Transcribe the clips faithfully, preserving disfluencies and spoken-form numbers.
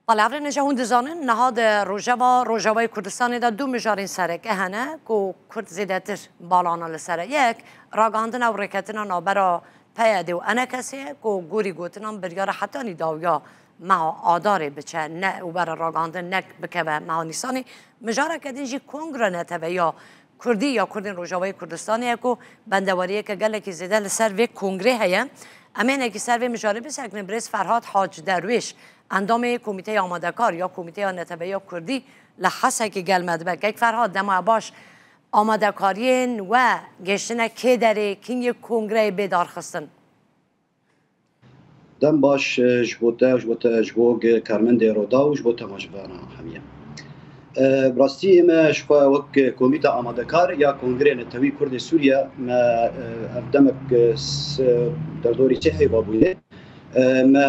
Bale, hevrênê ji hûn dizanin, niha di rojeva Rojavayê Kurdistanê de du mijarên sereke hene ku Kurd zêdetir balana li ser e. Yek, ragihandina û rêketina navbera P Y D û E N K S ye ku gorî gotinan biryara hetanî dawiya meha Adarê biçe, ne û bere ragihandin, nek bikeve meha Nîsanê. Mijareke din jî Kongre Neteweya Kurdî ya Kurdên Rojavayê Kurdistanê ye ku bendewariyeke gelekî zêde li ser vê kongrê heye. Em ê hinekî ser vê mijarê bisekinin. Birêz Ferhat Hac Derwêş, endamê Komîteya Amadekar ya Komîteya Neteweya Kurdî li Hesekê gel me dibe. Kek Ferhat, dema baş, amadekariyên we gêştine kê derê, kîngê kongreyê bê darxistin? Dem baş, e, ji bo te, ji bo te, ji bo ge-, karmendê Roda û ji bo temaşevana hemiya. E, bi rastî ême ji xwe wek komîta amadekar ya Kongrê Netewî Kurdê Sûriye me, e, ev demek, e, s-, derdorî sê heyva bûye. E, me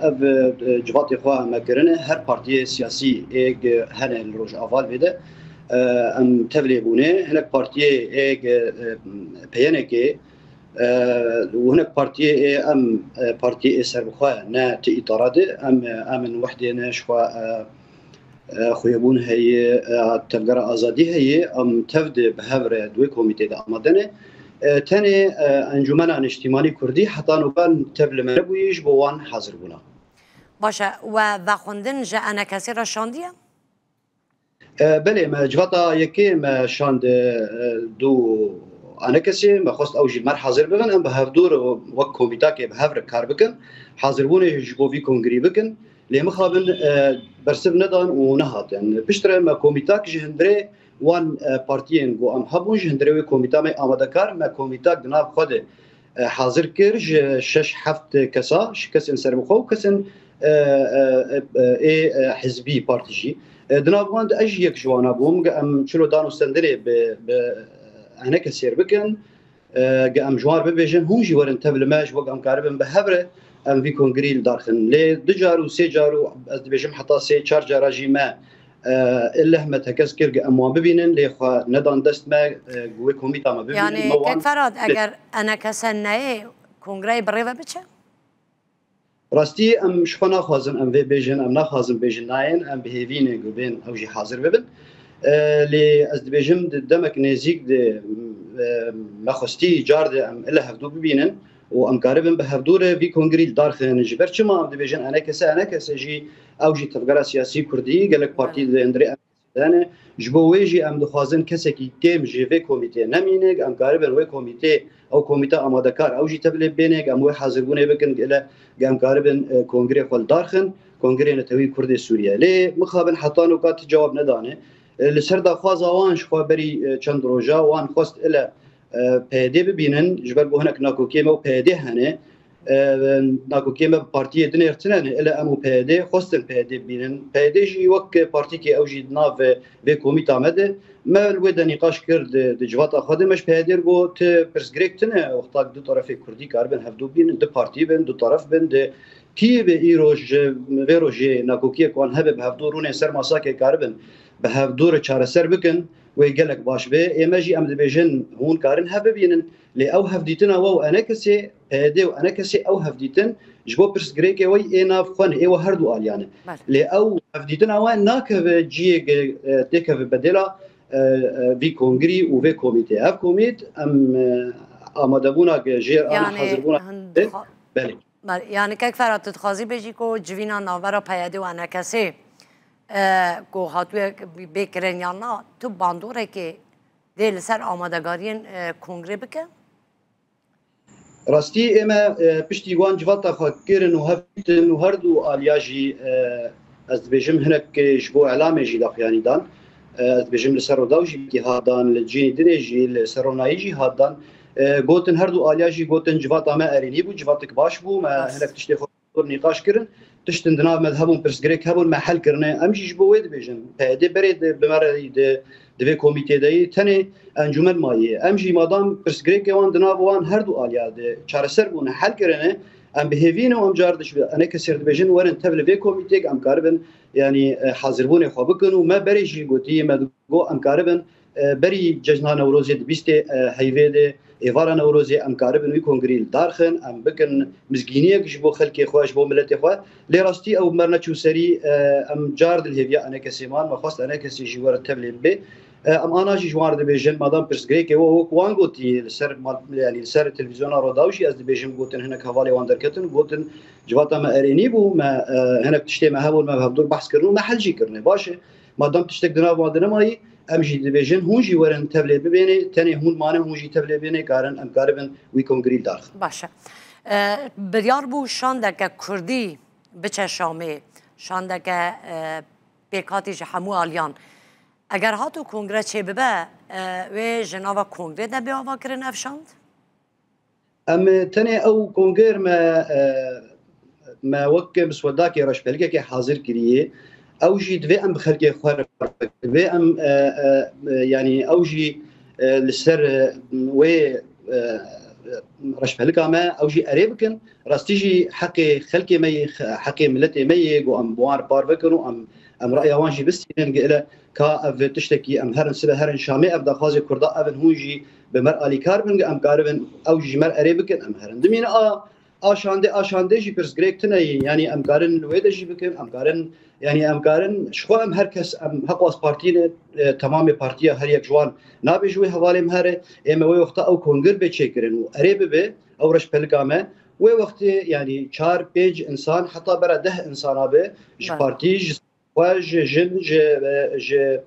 ev, e, civatê xwe me kirine her partiyê siyasî ê ge-, hene li Rojava li vê de. E, em tevlê bûne hinek partiyê ê ge-, e, P Y N K, e, û hinek partiyê ê em, e, partiyê ê serbixwe ne ti îtara de, em, e, em in wehdê ne ji xwe, e, e, xuyebûn heye, e, tevgera azadî heye, em tev de bi hev re di wê komîtê de amade ne. E, tenê, e, Encûmena Niştîmanî Kurdî heta nokan tev li me nebûye ji bo wan hazir bûna. Baş e, we vexwendin ji E N K S'ê re şandiye? E, belê, me civata yekê me şand, e, du E N K S'ê, me xwest ew jî mer hazir bibin, em bi hevdû re wek komîtakê bi hev re kar bikin, hazirbûnê ji bo vî kongrî bikin. Lê mixabin, e, bersiv nedan û nehatin. Piştre me komîtak ji hundirê wan, e, partiyên ku em hebûn, ji hundirê wê komîta me amadekar, me komîtak di nav xwe de, e, hazir kir ji şeş heft kesa, ji kesên serbixwe û kesên, e, e, e, ê, e, hizbî, partî jî. E, di nav wan de ez jî yek ji wana bûm, ge em çilo dan û stendinê bi, bi E N K S'ê re bikin, e, ge em ji wan re bibêjin, hûn jî werin tev li me, ji bo em karibin bi hev re em vî kongrî li dar xin. Lê du car û sê car û ez dibêjim heta sê çar cara jî me, e, illeh me tekez kir, ge em wan bibînin, lê xwe nedan dest me, e, ku wê komîta me bibînin. Yanî, me wan Kek Ferhat, eger E N K S neyê, kongreyê bi rê ve biçe? Rastî em ji xwe naxwazin em vê bêjin, em naxwazin bêjin nayên, em bi hêvî ne ku bên ew jî hazir bibin. E, lê ez dibêjim di demek nêzîk de, e, me xwestî car de em ile hevdû bibînin û em karibin bi hevdû re vî kongrî li dar xin. Ji ber çima em dibêjin E N K S, E N K S jî ew jî tevgera siyasî kurdî, gelek partî di hundirê hene. Ji bo wê jî em dixwazin kesekî kêm ji vê komîtê nemîne, em karibin wê komîtê, ew komîte amadekar, ew jî tevlê bêne, em wê hazirbûnê bikin, gele em karibin, e, kongrê xwe li dar xin, Kongrê Netewî Kurdê Sûriye. Lê mixabin heta noka ti cewab nedane. E, li ser daxwaza wan ji xwe berî, e, çend roja wan xwest ile, e, P Y D bibînin, ji ber ku hinek nakokiyê me û P Y D hene. E, nakokiyê me bi partiyê dinê re tune ne, ile em û P Y D xwestin P Y D bibînin. P Y D jî wek partîkê ew jî di nav vê komîta me de, me li wê de nîqaş kir di, di civata xwe de. Me ji P Y D re got, ti pirsgirêk tune, wexta du terefê kurdî karibin hevdû bînin, du partî bin, du teref bin, di kî be îroj, vê rojê nakokiyek wan hebe bi hevdû rûnên ser masakê karibin bi hevdû re çareser bikin, wê gelek baş be. Ê me jî em dibêjin hûn karin hev bibînin, lê ew hevdîtina we û E N K S'ê, P Y D û E N K S'ê ew hevdîtin ji bo pirsgirêkê we ê nav xwe ne, ê we her du aliyan e. Belê. Lê ew hevdîtina we nakeve ciyê ge-, e, têkeve bedêla, e, e, vî kongrî û vê komîtê. Ev komît em, e, amadebûna ge-, jê, em Yanî, hazir bûna hin-, ge-, dixwa-, belê. Belê, yanî Kek Ferhat, tu dixwazî bêjî ku civîna navbera P Y D û E N K S'ê, e, ku hatiye bê kirin yan na, tu bandorekê dê li ser amadegariyên, e, kongrê bike? Rastî ê me, e, piştî wan civata xwe kirin û hev dîtin û her du aliya jî, e, ez dibêjim hinek ji bo elamê jî daxuyanî dan. E, ez dibêjim li ser Rûdaw jî wekî hat dan, li cînî dinê jî, li ser Ronayî jî hat dan. E, gotin her du aliya jî gotin civata me erênî bû, civatek baş bû, me Baş. hinek tiştê xwe zor nîqaş kirin. Tiştin di nav me de hebûn, pirsgirêk hebûn, me hel kirine. Em jî ji bo wê dibêjin. P Y D berê di, bi me re di, di vê komîtê de yî, tenê encûmen mayî. Em jî madam pirsgirêkê wan di nav wan her du aliya de çareser bûne, hel kirine. Em bi hêvî ne û em car diş-, E N K S'ê re dibêjin, werin tev li vê komîtê, em karibin, yanî, e, hazirbûnê xwe bikin û me berê jî gotî, me got, em karibin, e, berî cejna Newrozê di bîstê, e, heyvê de, êvara Newrozê em karibin wî kongrî li dar xin, em bikin mizgîniyek ji bo xelkê xwe, ji bo miletê xwe. Lê rastî ew mer neçû serî, e, em car dilhêviya enekesê man, me xwest enekesê jî were tevlê bibe. E, em ana jî ji wan re dibêjin, madam pirsgirêkê we wek wan gotî li ser mal-, yanî li ser televîzyona Rûdaw jî ez dibêjim, gotin hinek hevalê wan derketin, gotin civata me erênî bû, me, e, hinek tiştê me hebûn, me bi hevdûr behs kirin û me hel jî kirine. Baş e, madam tiştek di nav wan de nemayî, em jî dibêjin, hûn jî werin tevlê bibêne, tenê hûn mane, hûn jî tevlê bêne, karin, em karibin wî kongrî li dar xin. Baş e. E, biryar bû şandeke kurdî biçe Şamê, şandeke, e, pêkhatî ji hemû aliyan. Eger hato kongre çêbibe, e, wê ji nava kongre de bê avakirin ev şand? Em tenê ew konger me, e, me wek miswedakê reşbelikekê hazir kiriye. Ew jî divê em bi xelkê xwe re, divê em, e, e, e, yanî ew jî, e, li ser, e, wê, e, reşbelika me ew jî erê bikin. Rastî jî heqê xelkê me yê, xe-, heqê miletê me yê, ku em bi wan re parve kin û em, em raya wan jî bistînin. Gele ka ev tiştekî em herin sibe herin Şamê, ev daxwazê Kurda ev in, hûn jî bi mer alîkar bin, em karibin ew jî ji mer erê bikin, em herin. Dimîne a, a şandê, a şandê jî pirsgirêk tune ye, yanî em karin li wê de jî bikin, em karin, yanî em karin, ji xwe em her kes, em heqwas partî ne, e, temamê partiya her yek ji wan nabêje wê hevalê me here, ê me wê wexta ew kongir bê çêkirin û erê bibe, ew reşbelika me, wê wextê, yanî çar, pênc insan, heta bera deh insana be, ji Bele. partî, ji xwe, ji jin, ji, e, ji,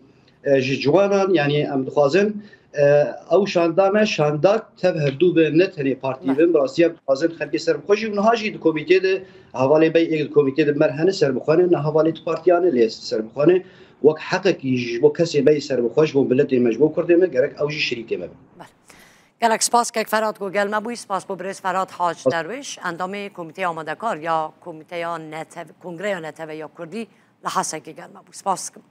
e, ji ciwanan, yanî em dixwazin, e, ew şanda me şandak tev hevdû bin, ne tenê partî Bele. bin. Bi rastî em dixwazin xelkê serbixwe jî û niha jî di komîtê de hevalê bey êk di komîtê de mer hene serbixwe ne, ne hevalê di partiya ne lê serbixwe ne. Wek heqekî ji bo kesê me yê serbixwe, ji bo miletê me, ji bo kurdê me gerek ew jî şirîkê me bin. Bele. Gelek spas kek Ferhat ku gel me bûyî. Spas bo birêz Ferhat Hac Derwêş, endamê Komîteya Amadekar ya Komîteya Netev-, Kongreya Netewe ya Kurdî li Hesekê gel me bû. Spas dikim.